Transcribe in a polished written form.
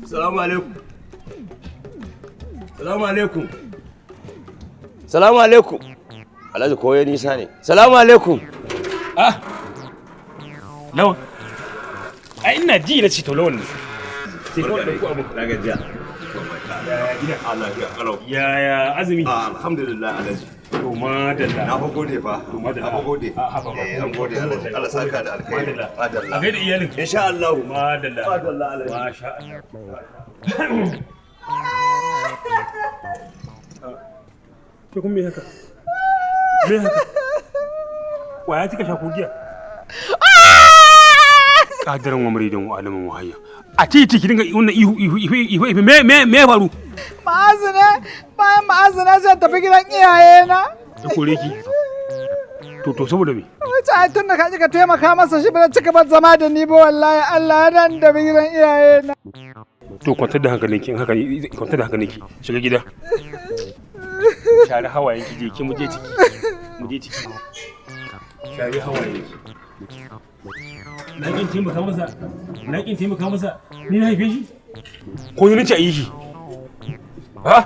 Salamu alaikum. Salamu alaikum. Salamu alaikum. Alhaji koyo nisa ne. Salamu alaikum. Ah, Lawan. Ai ina ji na ce to Lawan ne. Sai kawai ɗauko abu. Na gajiya. Yaya gida? Allah ya kalau. Yaya azumi? Alhamdulillah, Alhaji. To madalla. Na fa gode fa. To madalla. Na fa gode. Ah, haba ba. Eh, an gode, Alhaji. Allah saka da alkhairi. Madalla. Madalla. A gaida iyalin. Insha Allah. Madalla. Madalla, Alhaji. Masha Allah. Ke kun me haka? Me haka? Kwaya kika sha ko giya? Kadiran wa muridan wa alamin wahayya. A titi ki dinga wannan ihu ihu ihu ihu ihu, me me me ya faru? Ma'azu ne, bayan Ma'azu ne zai tafi gidan iyayena. Ta kore ki. To saboda me? Wace ai tun da ka ji ka taimaka masa shi ba zai cika ba zama da ni ba, wallahi Allah ya dan da gidan iyayena. To kwantar da hankalinki, in haka ne kwantar da hankalinki, shiga gida. Share hawayenki, je ki, mu je ciki. Mu je ciki. Share hawayenki. Na kin taimaka masa. Na kin taimaka masa. Ni na haife shi? Ko ni nace a yi shi? Ha?